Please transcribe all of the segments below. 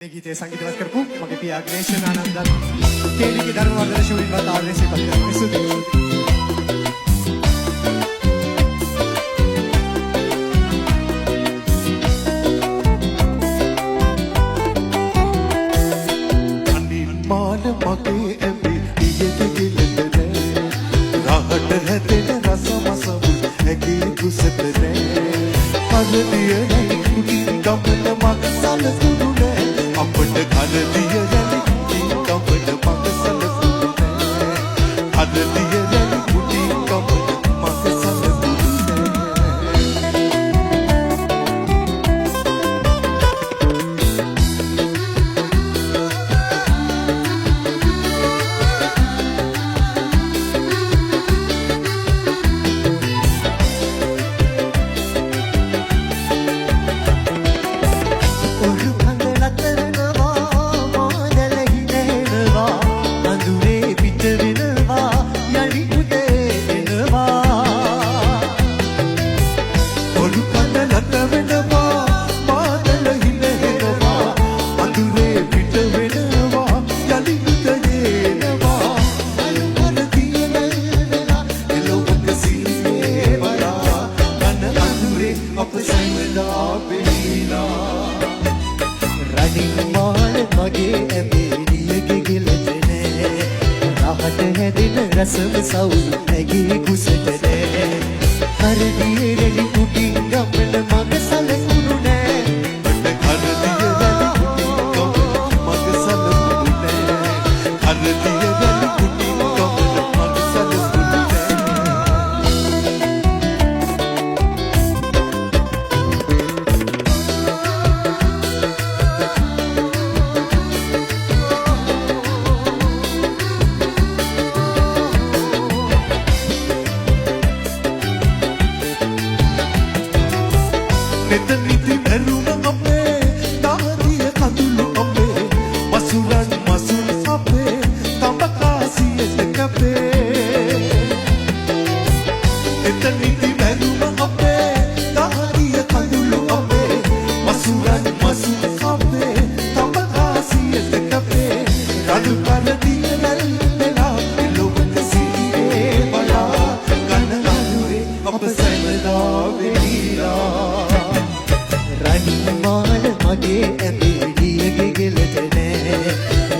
මේ ගීතය සංගීතවත් කරපු මගේ පියා ග්‍රේෂන් ආනන්දන් කේලිගේ ධර්මවර්ධන ශූරින්වත් ආදරය සිහිපත් කරනවා. ස්තුතියි. අනිමාන මගේ ඇඹේ ඊයට ගිලට නෑ, රහට හැදෙන රස මසවුල් ඇගේ කුසට නෑ. කරදිය රැලි කුඩින් ගමන මග සලකුණු නෑ, අපට කරදිය රැලි කුඩින් ගමන මග සලකුණු නෑ. කරදිය රැලි කුඩින් ගමන මග සලකුණු නෑ. ඔරු කඳ නතර වෙනවා, මාදල හිනෙනවා, අඳුරේ පිට වෙනවා, යලි උදේ එනවා. ඔරු කඳ නත වෙනවා, මාදල හිනහෙනවා, අඳුරේ පිට වෙනවා, යලි උදේ එනවා. අනුකර දිය වෙලා එලොවක සිරියේ බලා ඝන අඳුරේ අප සැමදා පෙනීලා. රනින් මාල මගේ ඇඹේ නියගේ ගිලට නෑ, රහට හැදෙන රසම සවුල් ඇගේ කුසට නෑ. කරදියේ රැලි උඩින් ගමන මග සලකුණු නෑ. අට කරදිය රැලි කුඩින් ගමන මග සලකුණු නෑ. කරදිය රැලි කුඩින් ගමන මග සලකුණු නෑ. නෙත නිති මැරුම අපේ, දාදිය කඳුළු අපේ, මසුරන් මසුන් අපේ, තඹකාසියට කැපේ. නෙත නිති මැරුම අපේ, දාදිය කඳුළු අපේ, මසුරන් මසුන් අපේ, තඹකාසියට කැපේ. රළු කරදිය රැල්ලලා එලොවක සිටියේ බලා ඝන අඳුරේ අප සැමදා වෙලිලා. රනින් මාල මගේ ඇඹේ නියගේ ගිලට නෑ,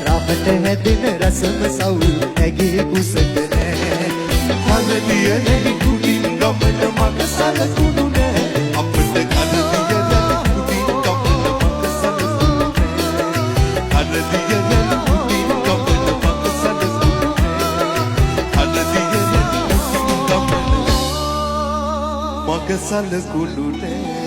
රහට හැදෙන රසම සවුල් ඇගේ කුසට නෑ. කරදිය රැලි කුඩින් ගමන මග සලකුණු නෑ, අපට කරදිය රැලි කුඩින් ගමන මග සලකුණු නෑ. කරදිය රැලි කුඩින් ගමන මග සලකුණු නෑ. කරදිය රැලි කුඩින් ගමන මග සලකුණු නෑ.